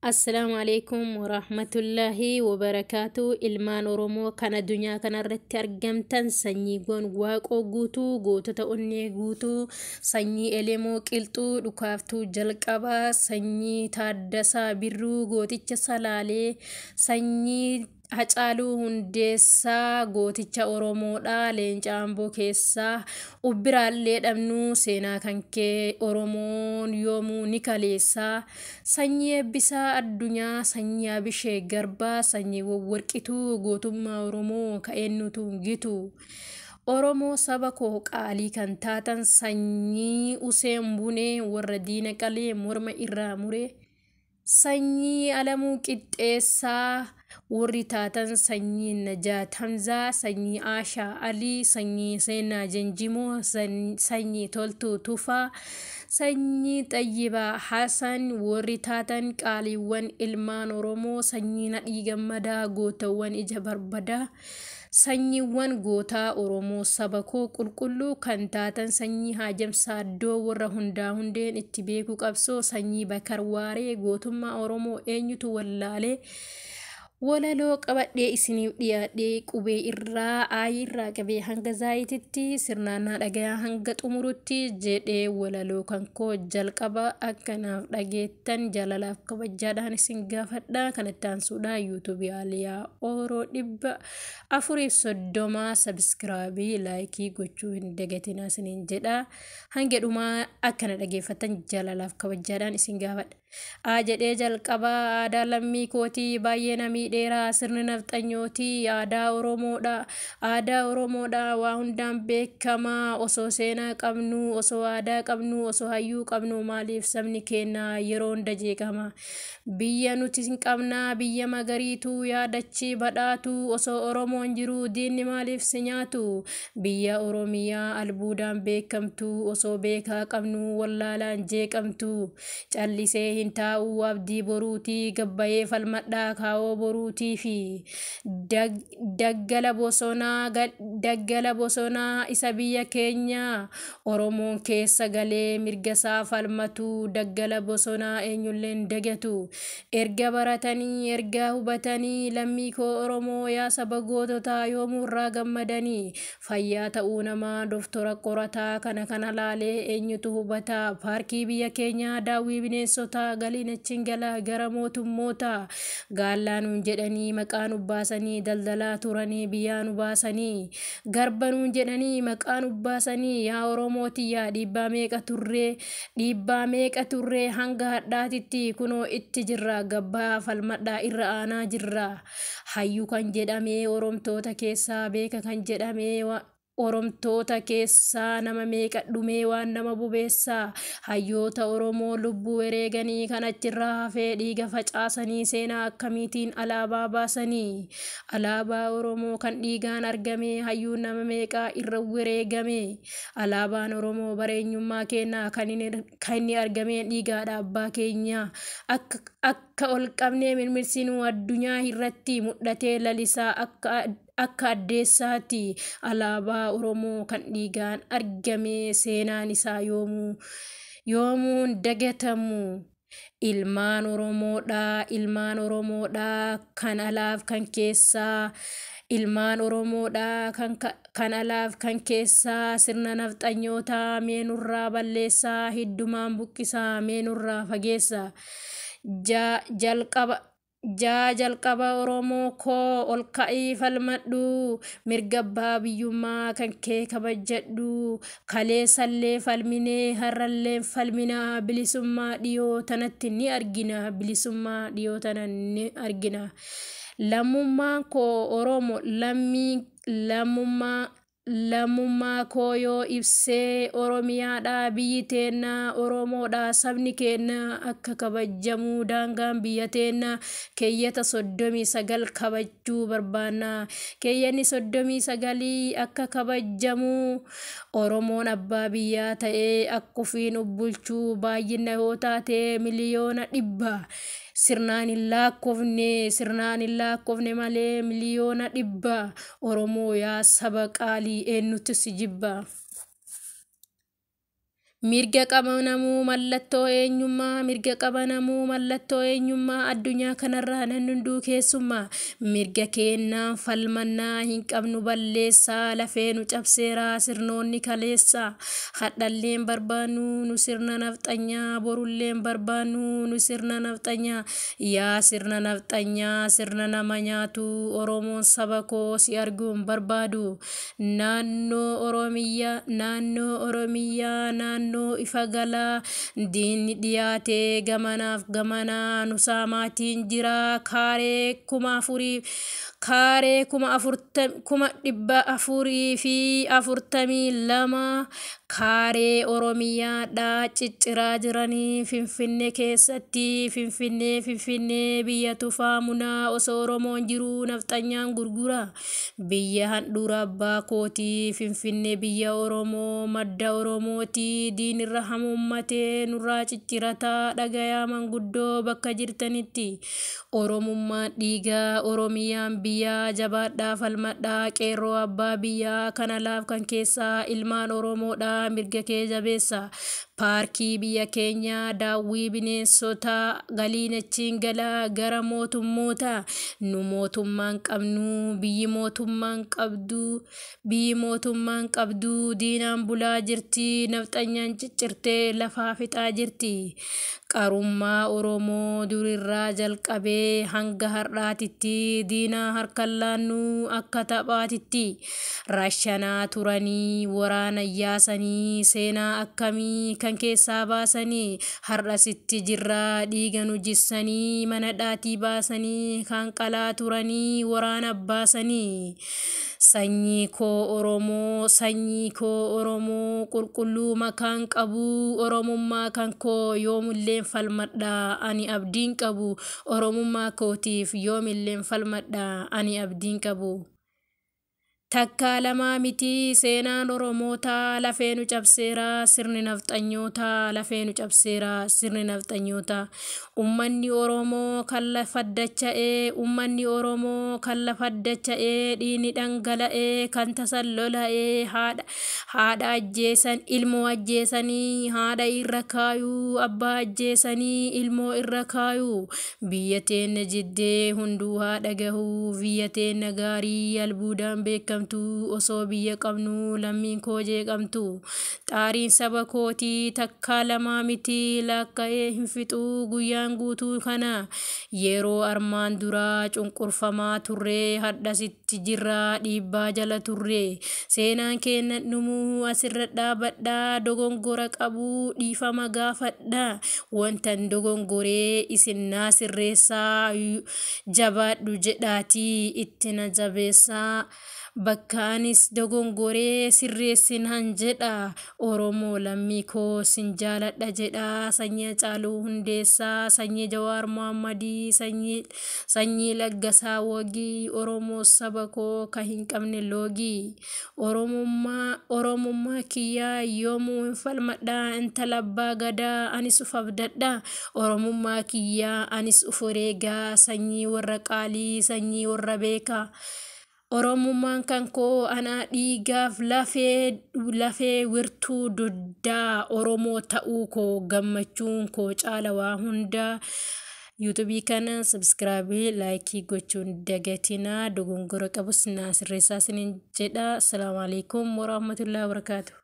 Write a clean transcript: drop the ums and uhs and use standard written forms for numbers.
Assalaamu alaikum warahmatullaahi wabarakaatu. Ilmaan Oromoo kan addunyaa kanarratti argamtan, sanyiiwwan Waaqoo Guutuu, gootota onnee guutuu, sanyii Elemoo Qilxuu dhukaaftuu jalqabaa, sanyii Taaddasaa Birruu gooticha Salaalee, sanyii Hacaaluu Hundeessaa gooticha Oromoodha, leenca Amboo keessaa ubbiraallee dhabnuu seenaa kan kee Oromoon yoomuu ni kaleessaa, sanyii Eebbisaa Addunyaa, sanyii Abishee Garbaa, sanyii Warqituu, gootummaa Oromoo ka eenyutu gitu. Oromoo saba koo qaalii kan taatan, sanyii Useen Bunee warra diina qalee morma irraa muree, sanyii Alamuu Qixxeessaa warri taatan, sanyii Najaat Hamzaa, sanyii Aashaa Alii, sanyii Seenaa Janjimoo, sanyii Toltuu Tufaa, sanyii Xayyibaa Hasan warri taatan, qaaliiwwan ilmaan Oromoo, sanyii Nadhii Gammadaa, gootawwan ija barbadaa, sanyiiwwan gootaa Oromoo saba koo qulqulluu kan taatan, sanyii Haajam Saaddoo warra hundaa hundeen itti beeku qabsoo, sanyii Bakar Waaree, gootummaa Oromoo eenyutu wallaalee. Walaloo qabadhee isiniif dhiyaadhee qubee irraa aayii irraa qabee hanga zaayititti sirnaan naa dhagayaa hanga xumurutti jedhee walaloo kan koo jalqaba akkanaaf dhageettan jaalalaaf kabajaadhaan isin gaafadha. Kanatti aansuudhaan yuutuubii Aliyaa Ooroo 430 sabiskiraabii laayikii gochuu hin dagatinaa isiniin jedha. Hanga dhumaa akkana dhageeffattan jaalalaaf kabajaadhaan isin gaafadha. A jedhee jalqabaa aadaa lammii kootii baay'ee na miidheeraa sirni nafxanyootii. Aadaa Oromoodha, aadaa Oromoodha, waa hundaan beekamaa. Osoo seenaa qabnu, osoo aadaa qabnu, osoo hayyuu qabnu, maaliif sabni keenya yeroo hunda jeeqama? Biyya nuti hin qabnaa, biyya magariituu, yaadachii badhaatu, osoo Oromoon jiru diinni maaliif si nyaatu? Biyya Oromiyaa albuudaan beekamtu, osoo beekaa qabnu wallaalaan jeeqamtu. Callisee hin taa'uu, abdii boruutii gabbayee falmadhaa kaawoo boruutii fi daggala bosonaa, daggala bosonaa isa biyya keenya Oromoon keessa galee mirga isaa falmatu, daggala bosonaa eenyulleen dagatu. Erga baratanii, erga hubatanii, lammii koo Oromoo yaa saba goototaa yoomuu irraa gammadanii. Fayyaa ta'uu namaa doftora qorataa, kana kana laalee eenyutu hubataa? Paarkii biyya keenyaa daawwii bineensotaa, galiin achiin galaa gara mootummoota. Gaallaa nuun jedhanii maqaa nu baasanii, daldalaa turanii biyyaa nu baasanii. Garba nuun jedhanii maqaa nu baasanii. Yaa Oromootiyyaa, dhiibbaa meeqa turree, dhiibbaa meeqa turree, hanga hadhaatitti kunoo itti jirra. Gabbaa falmadhaa irra aanaa jirra. Hayyuu kan jedhamee Oromtoota keessaa, beeka kan jedhamee Oromtoota keessaa, nama meeqa dhumee waan nama bobeessaa. Hayyoota Oromoo lubbuu wareeganii, kan achirraa hafee dhiiga facaasanii, seenaa akkamiitiin alaabaa baasanii? Alaabaa Oromoo kan dhiigaan argame, hayyuun nama meeqaa irra wareegame. Alaabaan Oromoo bareenyummaa keenna kan inni argame dhiigaadha abbaa keenya. Akka ol qabnee mirmirsinuu addunyaa irratti mul'atee lalisaa akka addeessaati. Alaabaa Oromoo kan dhiigaan argame, seenaan isaa yoomuu yoomuun dagatamu. Ilmaan Oromoodha, ilmaan Oromoodha, kan alaaf kan keessaa, ilmaan Oromoodha kan alaaf kan keessaa, sirna nafxanyootaa mee nurraa balleessaa, hiddumaan buqqisaa, mee nurraa fageessaa. Jalqaba jaa jalqaba Oromoo koo ol ka'ii falmadhu, mirga abbaa biyyummaa kan kee kabajadhu. Kaleessallee falminee, har'allee falminaa, bilisummaa dhiyoo tanatti ni argina, bilisummaa dhiyoo tana ni argina. Lammummaan koo Oromoo, lammii lammummaa koo yoo ibsee, Oromiyaadha biyyi teennaa, Oromoodha sabni keenya, akka kabajamuu daangaan biyya teennaa keeyyata 39 kabajuu barbaanna. Keeyyanni 39 akka kabajamuu, Oromoon abbaa biyyaa ta'ee akka ofiin of bulchuu. Baay'ina yoo taate 100,000,000, sirnaan hin lakkoofne, sirnaan hin lakkoofne malee 100,000,000. Oromoo yaa saba qaalii, eenyutu si jibba? Mirga qabanamuu mallattoo eenyummaa, mirga qabanamuu mallattoo eenyummaa, addunyaa kanarraa namni hunduu keessummaa. Mirga kennaan falmannaa hin qabnu balleessaa, lafee nu cabseeraa sirnoonni kaleessaa. Hadhalleen barbaannu nu sirna nafxanyaa, borulleen barbaannu nu sirna nafxanyaa. Yaa sirna nafxanyaa, sirna nama nyaatu, Oromoon saba koo si arguu hin barbaadu. Naannoo Oromiyaa, naannoo Oromiyaa, naannoo ifa galaa, diinni dhiyaatee gamanaaf gamanaa nu saamaatiin jira. Kaaree 4000, kaaree 4,442 kaaree Oromiyaadhaa cicciraa jiranii Finfinnee keessatti. Finfinnee, Finfinnee, biyya tufaa munaa, osoo Oromoon jiruu nafxanyaan gurgura. Biyya handhuura abbaa kootii, Finfinnee biyya Oromoo, madda Oromootii, diinirra hamuummatee nurraa ciccirataa. Dhagayaa manguddoo bakka jirtanitti. Oromummaan dhiigaa, Oromiyaan biyyaa, jabaadhaa falmadhaa qeerroo abbaa biyyaa, kana laaf kan keessaa ilmaan Oromoodhaa mirga kee jabeessa. Paarkii biyya keenyaa, daawwii bineensotaa, galiin achiin galaa gara mootummoota. Nu mootummaan qabnu, biyyi mootummaan qabdu, biyyi mootummaan qabdu diinaan bulaa jirti, nafxanyaan ciccirtee lafaa fixaa jirti. Qarummaa Oromoo durirraa jalqabee hanga har'aatitti diinaa harkaan laannu akka taphaatitti. Rashanaa turanii, waraana yaasanii, seenaa akkamii kan keessaa baasanii, har'asitti jirraa dhiiga nu jissanii, mana dhaatii baasanii, kan qalaa turanii, waraana baasanii. Sanyii koo Oromoo, sanyii koo Oromoo, qulqulluu makaan qabu, Oromummaa kan koo yoomilleen falmadha ani abdiin qabu, Oromummaa kootiif yoomilleen falmadha ani abdiin qabu. Takkaa lamaa miti seenaan Oromootaa, lafee nu cabseera sirni nafxanyootaa, lafee nu cabseera sirni nafxanyootaa. Ummanni Oromoo kan lafa dacha'ee, ummanni Oromoo kan lafa dacha'ee, dhiigni dhangala'ee, kan tasan lola'ee, haadha ajjeesan, ilmoo ajjeesanii, haadha irra kaayuu, abbaa ajjeesanii, ilmoo irra kaayuu. Biyya teenna jiddee hunduu haadha gahuu, biyya teenna gaarii albuudaan beekamtu, osoo biyya qabnu lammiin koo jeeqamtu. Xaariin saba kootii takkaa lamaa miti, laakka'ee hin fixuu guyyaan guutuu kana. Yeroo armaan duraa cunqurfamaa turre, hadhasitti jirraa dhiibbaa jala turre. Seenaan keenya dhumuu asirra dhaabadhaa, dogongora qabuu dhiifama gaafadhaa. Wantan dogongoree isin naa sirreessaa, jabaadhu jedhaatii itti na jabeessaa. Bakka anis dogongoree sirreessinaan jedha. Oromoo lammii koo sin jaaladha jedha. Sanyii Hacaaluu Hundeessaa, sanyii Jawaar Mohammadii, sanyii Laggasaa Wagii, Oromoo saba koo ka hin qabne loogii. Oromummaa kiyyaa yoomuu hin falmadha, intala abbaa gadaa anis uf abdadha. Oromummaa kiyyaa anis uf wareegaa, sanyii warra qaalii, sanyii warra beekaa. Oromummaan kan koo anaa dhiigaaf lafee wirtuu dugdaa, Oromoo ta'uu koo gammachuun koo caala waa hundaa. Yuutuubii kana subscribe, like gochuun dagatinaa, dogongora qabus naa sirreessaa isiniin jedha. Assalaamu alaikum warahmatullahi wabarakaatuh.